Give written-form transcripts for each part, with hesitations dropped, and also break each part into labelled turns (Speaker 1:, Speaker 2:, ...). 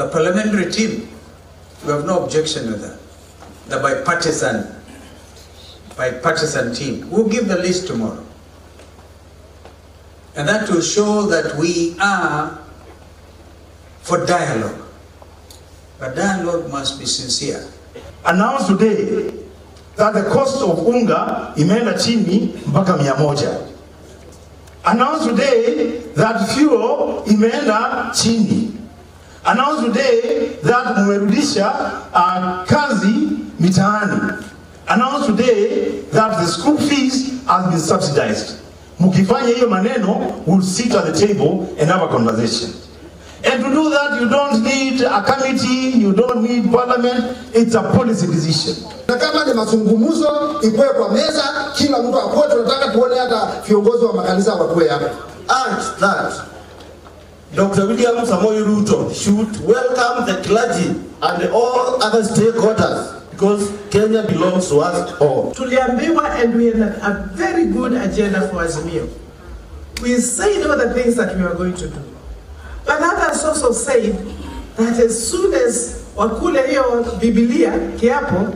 Speaker 1: The parliamentary team, we have no objection with that. The bipartisan team. We'll give the list tomorrow. And that will show that we are for dialogue. But dialogue must be sincere.
Speaker 2: Announced today that the cost of unga imeenda chini mpaka 100. Announced today that fuel imeenda chini. Announced today that mmerudisha kazi mitaani. Announced today that the school fees has been subsidized. Mukifanya hiyo maneno, we'll sit at the table and have a conversation. And to do that, you don't need a committee, you don't need parliament, it's a policy decision.
Speaker 3: Na kama ni mazungumzo, ikuwe kwa meza, kila mtu akuwe, tunataka tuone hata viongozi wa makanisa wakuwe hapa.
Speaker 4: And that Dr. William Samoei Ruto should welcome the clergy and all other stakeholders because Kenya belongs to us all.
Speaker 5: Tuliambiwa, and we had a very good agenda for Azimio. We said all the things that we were going to do. But others also said that as soon as wakule hiyo Biblia kiapo,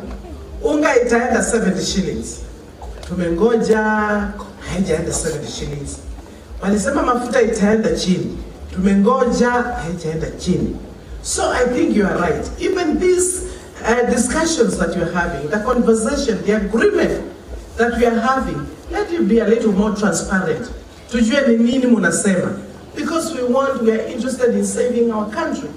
Speaker 5: unga itaenda 70 shillings. Tumengoja, haijaenda 70 shillings. Walisema mafuta itaenda chini. Tumengoja, haijaenda chini. So I think you are right. Even these discussions that you are having, the conversation, the agreement that we are having, let it be a little more transparent. Tujue ni nini munasema. Because we are interested in saving our country.